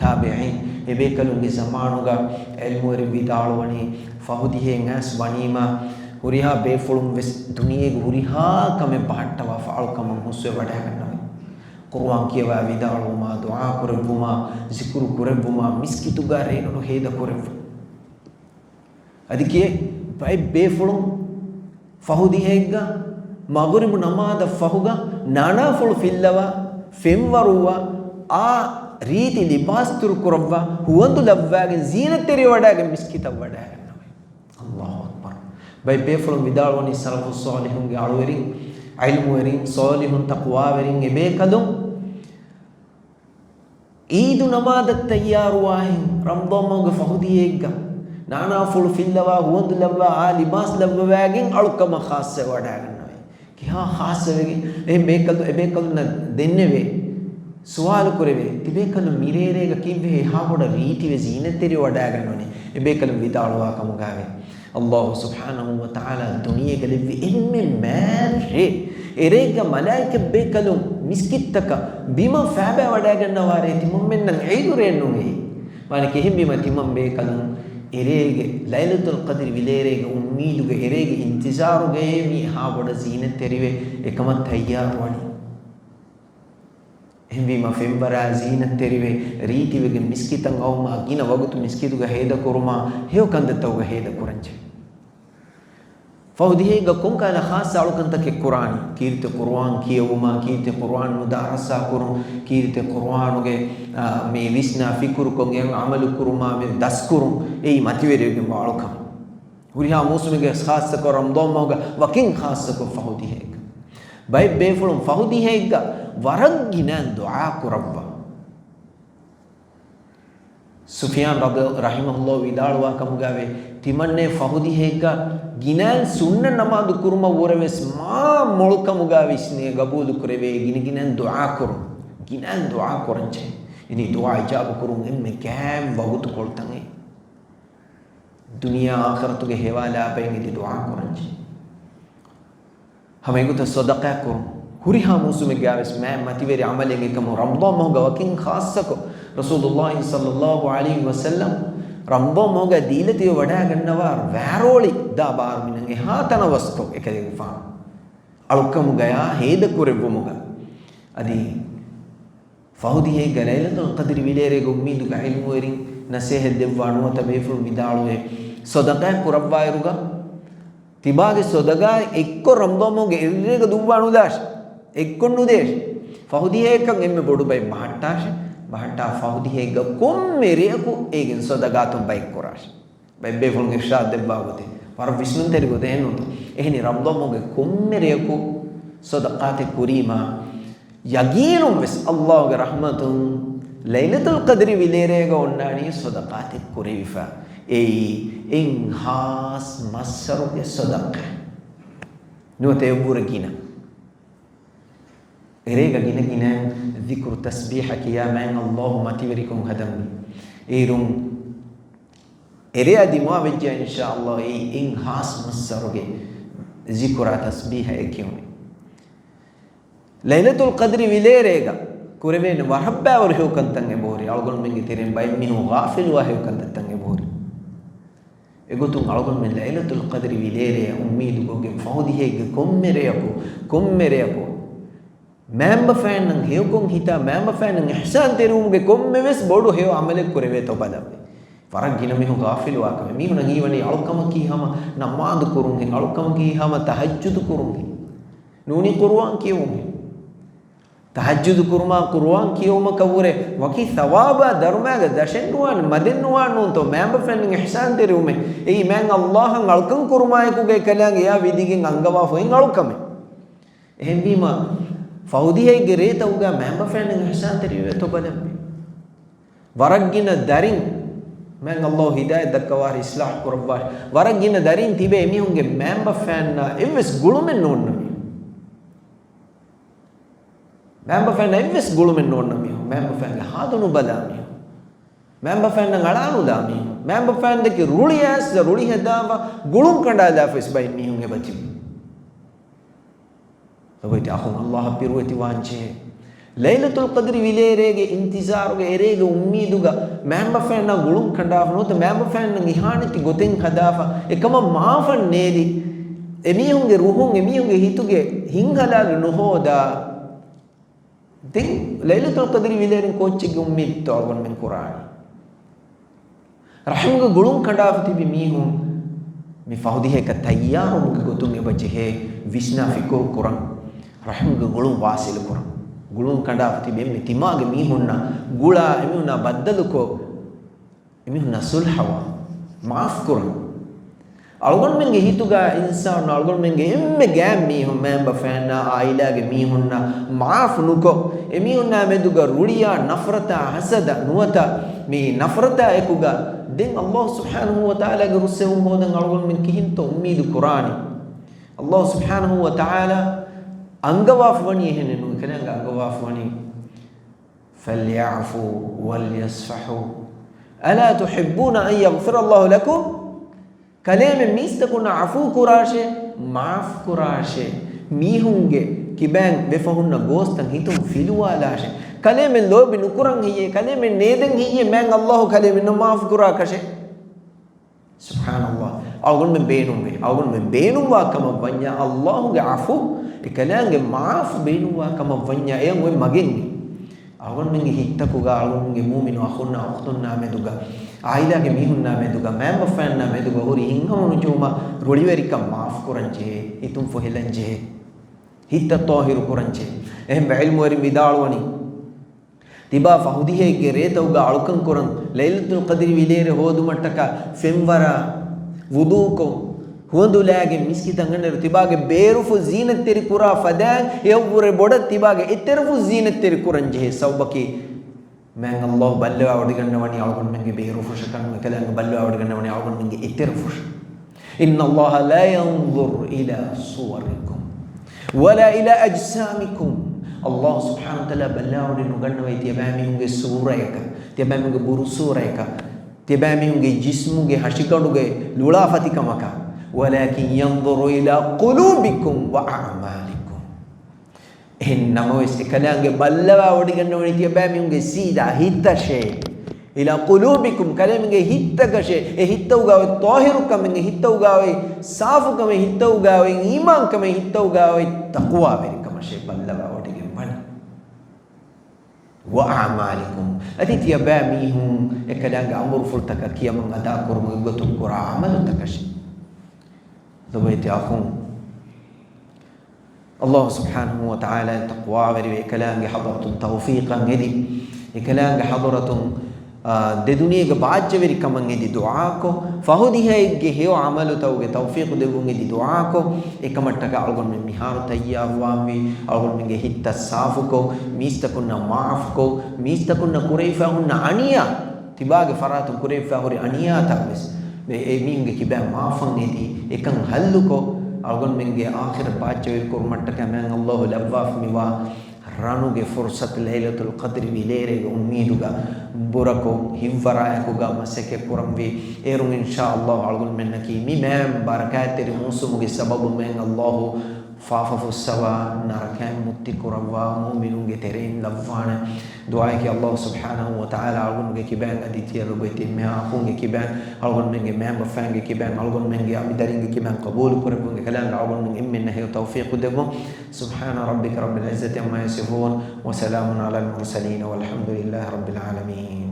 ތާބިޢީން، އެބޭކަލުންގެ ޒަމާނުގަ ޢިލްމުވެރިން ވިދާޅުވަނީ، ފަހުދިހައިން އައިސް ވަނީމާ، ހުރިހާ ބޭފުޅުން ވެސް ދުނިޔޭގެ ހުރިހާ ކަމެއް ބަހައްޓަވާފަ އަޅުކަމަށް ހުސްވެ ވަޑައިގަންނަވައި. ޤުރުއާން ކިޔަވާ ވިދާޅުވުމާ، ދުޢާ ކުރެއްވުމާ، ޒިކުރު ކުރެއްވުމާ، މިސްކިތުގަ ރޭގަނޑު ހޭދަ ކުރެއްވުން. އަދި ކިޔޭ، ބައެއް ބޭފުޅުން ފަހުދިހައެއްގަ މަޣުރިބު ނަމާދަށް ފަހުގަ ނާނާފުޅު ފިއްލަވާ، ފެންވަރުއްވާ، އާ ރީތި ލިބާސްތުރު ކުރައްވާ، ހުވަނދު ލައްވާގެން ޒީނަތްތެރިވެ ވަޑައިގެން މިސްކިތަށް ވަޑައިގަންނަވައި. އައްލާހު އަކްބަރު. ބައެއް ބޭފުޅުން ވިދާޅުވަނީ ސަލަފު ޞާލިޙުންގެ އަޅުވެރިން، ޢިލްމުވެރިން، ޞާލިޙުން، ތަޤްވާވެރިން އެބޭކަލުން ޢީދު ނަމާދަށް ތައްޔާރުވާހެން ރަމަޟާން މަހުގެ ފަހުދިހައެއްގަ ނާނާފުޅު ފިއްލަވާ، ހުވަނދު ލައްވާ، އާ ލިބާސް ލައްވަވާގެން އަޅުކަމަށް ޚާއްޞަވެ ވަޑައިގަންނަވައި. ކިހާ ޚާއްޞަވެގެން؟ އެހެން ބޭކަލު، އެބޭކަލުންނަށް ދެންނެވޭ، ސުވާލު ކުރެވޭ، ތިބޭކަލުން މިރޭރޭގަ ކީއްވެހޭ އެހާ ބޮޑަށް ރީތިވެ ޒީނަތްތެރިވެ ވަޑައިގަންނަވަނީ؟ އެބޭކަލުން ވިދާޅުވާ ކަމުގައިވޭ. އައްލާހު ސުބްޙާނަހު ވަ ތަޢާލާ ދުނިޔޭގަ ލެއްވި އެންމެ މާތް ރޭ، އެރޭގަ މަލާއިކަތް ބޭކަލުން މިސްކިތްތަކަށް ބިމަށް ފައިބައި ވަޑައިގަންނަވާ ރޭ ތިމަންމެންނަށް ޢީދު ރޭއެއް ނޫން އެއީ. މާނަ ކިހިން ވީމަ ތިމަން ބޭކަލުން އެރޭގެ ލައިލަތުލް ޤަދްރި ވިލޭރޭގެ އުއްމީދުގަ އެރޭގެ އިންތިޒާރުގައޭ މީ އެހާ ބޮޑަށް ޒީނަތްތެރިވެ އެކަމަށް ތައްޔާރުވަނީ. އެހެންވީމަ ފެންވަރާ ޒީނަތްތެރިވެ ރީތިވެގެން މިސްކިތަށް އައުމާ ގިނަ ވަގުތު މިސްކިތުގަ ހޭދަކުރުމާ ހެޔޮ ކަންތައްތަކުގަ ހޭދަކުރަންޖެހޭ. ފަހު ދިހައިގަ ކޮންކަހަލަ ޚާއްޞަ އަޅުކަންތަކެއް ކުރާނީ؟ ކީރިތި ޤުރުއާން ކިޔެވުމާ، ކީރިތި ޤުރުއާން މުދާރަސާ ކުރުން، ކީރިތި ޤުރުއާނުގެ، އާ، މި ވިސްނާ ފިކުރުކޮށް އެ ޢަމަލު ކުރުމާ މި ދަސްކުރުން، އެއީ މަތިވެރިވެގެންވާ އަޅުކަމެއް. ހުރިހާ މޫސުމެއްގެ ޚާއްޞަކޮށް ރަމަޟާން މަހުގަ ވަކިން ޚާއްޞަކޮށް ފަހު ދިހައެއްގަ. ބައެއް ބޭފުޅުން ފަހު ދިހައެއްގަ ވަރަށް ގިނައިން ދުޢާ ކުރައްވާ. ސުފިޔާން ރަޟި-، ރަޙިމަހުﷲ ވިދާޅުވާ ކަމުގައިވޭ، ތިމަންނޭ ފަހު ދިހައެއްގަ ގިނައިން ސުންނަ ނަމާދު ކުރުމަށް ވުރެ ވެސް މާ މޮޅު ކަމުގައި ވިސްނޭ ގަބޫލު ކުރެވޭ ގިނަ ގިނައިން ދުޢާ ކުރުން. ގިނައިން ދުޢާ ކުރަންޖެހޭ. އިނީ ދުޢާ އިޖާބަ ކުރުން އެންމެ ގާތް ވަގުތުކޮޅުތައް އެއީ. ދުނިޔެ އާޚިރަތުގެ ހެވާ ލާބައިގެން އެދި ދުޢާ ކުރަންޖެ. ހަމަ އެގޮތަށް ޞަދަޤާތް ކުރުން. ހުރިހާ މޫސުމެއްގައި ވެސް މާތް މަތިވެރި ޢަމަލެއް އެކަމު ރަމަޟާން މަހުގަ ވަކިން ޚާއްޞަކޮށް، ރަސޫލުﷲ ޞައްލައްލާހު ޢަލައިހި ވަސައްލަމް ރަމަޟާން މަހުގަ ދީލަތިވެ ވަޑައިގަންނަވާ ވާރޯޅި ދާ ބާރުމިނަން އެހާ ތަނަވަސްކޮށް އެކަލޭގެފާނު އަޅުކަމުގަޔާ ހޭދަ ކުރެއްވުމުގަ އަދި ފަހު ދިހައިގަ ލައިލަތުލް ޤަދްރި ވިލޭރޭގެ އުއްމީދުގަ ޢިލްމުވެރިން ނަސޭހަތް ދެއްވާ ނުވަތަ ބޭފުޅުން ވިދާޅުވޭ، ޞަދަޤާތް ކުރައްވާއިރުގަ ތިބާގެ ޞަދަޤާތް އެއްކޮށް ރަމަޟާން މަހުގެ އެއްރޭގަ ދުއްވާ ނުދާށި، އެއްކޮށް ނުދޭށި. ފަހު ދިހައެއްކަން އެންމެ ބޮޑު ބައެއް ބަހައްޓާށި، ބަހައްޓާ ފަހު ދިހައެއްގަ ކޮންމެ ރެޔަކު އޭގެން ޞަދަޤާތުން ބައެއް ކުރާށި. ބައެއް ބޭފުޅުން އިރްޝާދު ދެއްވާ ގޮތެއް ވަރަށް ވިސްނުންތެރި ގޮތެއް އެއްނުތަ؟ އެހެނީ ރަމަޟާން މަހުގެ ކޮންމެ ރެޔަކު ޞަދަޤާތެއް ކުރީމާ، ޔަގީނުން ވެސް ﷲގެ ރަޙްމަތުން ލައިލަތުލް ޤަދްރި ވިލޭރޭގަ އޮންނާނީ ޞަދަޤާތެއް ކުރެވިފަ. އެއީ އެއްހާސް މައްސަރުގެ ޞަދަޤާތް. ނުވަތަ އެއްވުރެ ގިނަ. އެރޭގަ ގިނަ ގިނައިން ޒިކުރު ތަސްބީޙަ ކިޔާ މާތް ﷲ މަތިވެރިކޮށް ހަދަންވީ. އޭރުން އެރެއާ ދިމާވެއްޖެ އިންޝާﷲ އެއީ އިން ހާސް މައްސަރުގެ ޒިކުރާ ތަސްބީޙައެއް ކިޔުމެއް. ލައިލަތުލް ޤަދްރި ވިލޭރޭގަ ކުރެވޭނެ ވަރަށް ބައިވަރު ހެޔޮކަންތައް އެބަހުރި. އަޅުގަނޑުމެންގެ ތެރެއިން ބައެއް މީހުން ޣާފިލުވާ ހެޔޮކަންތައްތައް އެބަހުރި. އެގޮތުން އަޅުގަނޑުމެން ލައިލަތުލް ޤަދްރި ވިލޭރޭ އުއްމީދުކޮށްގެން ފަހުދިހައެއްގެ ކޮންމެ ރެޔަކު، ކޮންމެ ރެޔަކު މާތްބަފައިންނަށް ހެޔޮކޮށް ހިތާ، މާތްބަފައިންނަށް އިޙްސާންތެރިވުމުގެ ކޮންމެވެސް ބޮޑު ހެޔޮ ޢަމަލެއް ކުރެވޭތޯ ބަލަންވީ. ވަރަށް ގިނަ މީހުން ޣާފިލުވާކަމެއް. މީހުނަށް ހީވަނީ އަޅުކަމަކީ ހަމަ ނަމާދު ކުރުންހެން، އަޅުކަމަކީ ހަމަ ތަހައްޖުދު ކުރުންހެން. ނޫނީ ޤުރުއާން ކިޔެވުންހެން. ތަހައްޖުދު ކުރުމާ، ޤުރުއާން ކިޔެވުމަކަށްވުރެ ވަކި ޘަވާބާ ދަރުމައިގެ ދަށެއް ނުވާނެ، މަދެއް ނުވާނެ ނޫންތޯ؟ މާތްބަފައިންނަށް އިޙްސާންތެރިވުމެއް. އެއީ މާތް ﷲ އަށް އަޅުކަން ކުރުމާއެކުގައި ކަލާނގެ އެއާ ވިދިގެން އަންގަވާފަ އޮތް އަޅުކަމެއް. އެހެންވީމަ، ފަހުދިހައެއްގެ ރޭތަކުގަ މާތްބަފައިންނަށް އިޙްސާންތެރިވެވޭތޯ ބަލަންވީ. ވަރަށްގިނަ ދަރިން، މާތް ﷲ ހިދާޔަތް ދައްކަވާށި، އިޞްލާޙް ކުރައްވާށި. ވަރަށްގިނަ ދަރިން ތިބޭ އެމީހުންގެ މާތްބަފައިންނާ އެއްވެސް ގުޅުމެއް ނޯންނަ މީހުން. މާތްބަފައިންނާ އެއްވެސް ގުޅުމެއް ނޯންނަ މީހުން. މާތްބަފައިންގެ ހާދު ނުބަލާ މީހުން. މާތްބަފައިންނަށް އަޅާނުލާ މީހުން. މާތްބަފައިންދެކެ ރުޅި އައިސް ރުޅި ހަދާފަ ގުޅުން ކަނޑާލާފަ ވެސް ބައެއް މީހުން އެބަ ތިބި. ލޮބުވެތި އަޚުން، ﷲ އަށް ބިރުވެތިވާންޖެހޭ. ލައިލަތުލް ޤަދްރި ވިލޭރޭގެ އިންތިޒާރުގަ އެރޭގެ އުއްމީދުގަ މާތްބަފައިންނާ ގުޅުން ކަނޑާފަ ނުވަތަ މާތްބަފައިންނަށް އިހާނެތި ގޮތެއް ހަދާފަ، އެކަމަށް މާފަށް ނޭދި، އެމީހުންގެ ރުހުން، އެމީހުންގެ ހިތުގެ ހިތްހަލާލު ނުހޯދާ، ދެން ލައިލަތުލް ޤަދްރި ވިލޭރިން ކޯއްޗެއްގެ އުއްމީދުތޯ އަޅުގަނޑުމެން ކުރާނީ؟ ރަޙްމުގެ ގުޅުން ކަނޑާފަ ތިބި މީހުން މި ފަހުދިހައަކަށް ތައްޔާރުވުމުގެ ގޮތުން އެބަ ޖެހޭ ވިސްނާ ފިކުރު ކުރަން، ރަޙްމުގެ ގުޅުން ވާސިލު ކުރަން. ގުޅުން ކަނޑާފަ ތިބި އެންމެ ތިމާގެ މީހުންނަށް ގުޅާ، އެމީހުންނާ ބައްދަލުކޮށް، އެމީހުންނާ ސުލްހަވާ، މާފް ކުރަން. އަޅުގަނޑުމެންގެ ހިތުގަ އިންސާނު، އަޅުގަނޑުމެންގެ އެންމެ ގާތް މީހުން، މައިންބަފައިންނާ، އާއިލާގެ މީހުންނާ މާފް ނުކޮށް، އެމީހުންނާ މެދުގަ ރުޅިއާ ނަފްރަތާ، ހަސަދަ ނުވަތަ މި ނަފްރަތާ އެކުގަ ދެން ﷲ ސުބްޙާނަހޫ ވަތަޢާލާގެ ރުއްސެވުން ހޯދަން އަޅުގަނޑުމެން ކިހިންތޯ އުއްމީދު ކުރާނީ؟ ﷲ ސުބްޙާނަހޫ ވަތަޢާލާ އަންގަވާފަ ވަނީ އެހެނެއް ނޫން، އެކަލާނގެ އަންގަވާފަ ވަނީ، فَلْيَعْفُوا وَلْيَصْفَحُوا أَلَا تُحِبُّونَ أَنْ يَغْفِرَ اللَّهُ لَكُمْ؟ ކަލޭމެން މީސްތަކުންނަށް ޢަފޫ ކުރާށޭ، މާފް ކުރާށޭ. މީހުންގެ ކިބައިން ވެފަ ހުންނަ ގޯސްތައް ހިތުން ފިލުވާލާށޭ. ކަލޭމެން ލޯބި ނުކުރަން ހެއްޔޭ؟ ކަލޭމެން ނޭދެން ހެއްޔޭ މާތް ﷲ ކަލޭމެންނަށް މާފް ކުރާކަށޭ؟ ސުބްޙާނަﷲ. އަޅުގަނޑުމެން ބޭނުންވޭ. އަޅުގަނޑުމެން ބޭނުންވާ ކަމަށް ވަންޏާ، ﷲގެ ޢަފޫ، އެކަލާނގެ މާފް ބޭނުންވާ ކަމަށް ވަންޏާ، އެޔަށް އޮތް މަގެއް ނެތް. އަޅުގަނޑުމެންގެ ހިތްތަކުގަ، އަޅުގަނޑުމެންގެ މުއުމިނު އަޚުންނާ އުޚްތުންނާ މެދުގަ، އާއިލާގެ މީހުންނާ މެދުގަ، މައިންބަފައިންނާ މެދުގަ ހުރި ހިތްހަމަނުޖެހުމާ ރުޅިވެރިކަން މާފް ކުރަން ޖެހޭ، ހިތުން ފޮހެލަން ޖެހޭ، ހިތްތައް ޠާހިރު ކުރަން ޖެހޭ. އެހެންވެ ޢިލްމުވެރިން ވިދާޅުވަނީ، ތިބާ ފަހުދިހައެއްގެ ރޭތަކުގަ އަޅުކަން ކުރަން، ލައިލަތުލް ޤަދްރި ވިލޭރެއް ހޯދުމަށްޓަކާ ފެންވަރާ، ވުޟޫކޮށް، ހުވަނދުލާގެން މިސްކިތަށް އަންނައިރު، ތިބާގެ ބޭރުފުށް ޒީނަތްތެރި ކުރާ ފަދައިން، އެއަށްވުރެ ބޮޑަށް ތިބާގެ އެތެރެފުށް ޒީނަތްތެރި ކުރަން ޖެހޭ. ސަބަބަކީ، މާތް ﷲ ބައްލަވާވޮޑިގަންނަވަނީ އަޅުގަނޑުމެންގެ ބޭރުފުށަކަށް ނޫން، އެކަލާނގެ ބައްލަވާވޮޑިގަންނަވަނީ އަޅުގަނޑުމެންގެ އެތެރެފުށަށް. إِنَّ اللَّهَ لَا يَنْظُرُ إِلَى صُوَرِكُمْ وَلَا إِلَى أَجْسَامِكُمْ. ﷲ ސުބްޙާނަހޫ ވަތަޢާލާ ބައްލަވާވޮޑި ނުގަންނަވައި ތިޔަބައިމީހުންގެ ސޫރަޔަކަށް، ތިޔަބައިމީހުންގެ ބުރު ސޫރަޔަކަށް، ތިޔަބައިމީހުންގެ ޖިސްމުގެ ހަށިގަނޑުގެ ލުޅާފަތިކަމަކަށް. وَلَكِنْ يَنْظُرُ إِلَى قُلُوبِكُمْ وَأَعْمَالِكُمْ. އެހެން ނަމަވެސް، އެކަލާނގެ ބައްލަވާވޮޑިގަންނަވަނީ ތިޔަބައިމީހުންގެ ސީދާ ހިތަށޭ. إِلَى قُلُوبِكُمْ، ކަލޭމެންގެ ހިތްތަކަށޭ. އެ ހިތަށް އުގާ އޮތް ޠާހިރުކަމެއް، އެ ހިތަށް އުގާ އޮތް ސާފުކަމެއް، ހިތަށް އުގާ އޮތް އީމާންކަމެއް، ހިތަށް އުގާ އޮތް ތަޤްވާވެރިކަމަށޭ ބައްލަވާވޮޑިގެން ވަނީ. وَأَعْمَالِكُمْ، އަދި ތިޔަބައިމީހުން އެކަލާނގެ އަމުރުފުޅުތަކަށް ކިޔަމަން އަދާކުރުމުގެ ގޮތުން ކުރާ ޢަމަލުތަކަށޭ. ލޮބުވެތި އަޚުން، ﷲ ސުބްޙާނަހޫ ވަތަޢާލާ ތަޤްވާވެރިވެ، އެކަލާނގެ ޙަޟްރަތުން ތައުފީޤަށް އެދި، އެކަލާނގެ ޙަޟްރަތުން، އާ، ދެދުނިޔޭގެ ބާއްޖަވެރިކަމަށް އެދި ދުޢާކޮށް، ފަހުދިހައެއްގެ ހެޔޮ ޢަމަލުތަކުގެ ތައުފީޤު ދެއްވުން އެދި ދުޢާކޮށް، އެކަމަށްޓަކާ އަޅުގަނޑުމެން މިހާރު ތައްޔާރުވާންވީ، އަޅުގަނޑުމެންގެ ހިތްތައް ސާފުކޮށް، މީސްތަކުންނަށް މާފުކޮށް، މީސްތަކުންނަށް ކުރެވިފަ ހުންނަ އަނިޔާ، ތިބާގެ ފަރާތުން ކުރެވިފަ ހުރި އަނިޔާތައް ވެސް، އެ، އެ މީހުންގެ ކިބައިން މާފަށް އެދި، އެކަން ހައްލުކޮށް، އަޅުގަނޑުމެންގެ އާޚިރަތް ބާއްޖަވެރި ކުރުމަށްޓަކައި މާތް ﷲ ލައްވާފަ މިވާ ރަނުގެ ފުރުޞަތު ލައިލަތުލް ޤަދްރި ވިލޭރޭގެ އުއްމީދުގަ ބުރަކޮށް ހިތްވަރާއެކުގަ މަސައްކަތް ކުރަންވީ. އޭރުން އިންޝާ ﷲ އަޅުގަނޑުމެންނަކީ މި މާތް ބަރަކާތްތެރި މޫސުމުގެ ސަބަބުން މާތް ﷲ ފާފަ ފުއްސަވާ، ނަރަކައިން މުއްތި ކުރައްވާ، މުއުމިނުންގެ ތެރެއިން ލައްވާނެ. ދުޢާއަކީ ﷲ ސުބްޙާނަހޫ ވަތަޢާލާ އަޅުގަނޑުގެ ކިބައިން އަދި ތިޔަ ލޮބުވެތި އެންމެހާ އަޚުންގެ ކިބައިން، އަޅުގަނޑުމެންގެ މައިންބަފައިންގެ ކިބައިން، އަޅުގަނޑުމެންގެ އަނބިދަރިންގެ ކިބައިން ޤަބޫލު ކުރެއްވުން، އެކަލާނގެ އަޅުގަނޑުމެން އެންމެންނަށް ހެޔޮ ތައުފީޤު ދެއްވުން. سبحان ربك رب العزة عما يصفون، وسلام على المرسلين، والحمد لله رب العالمين.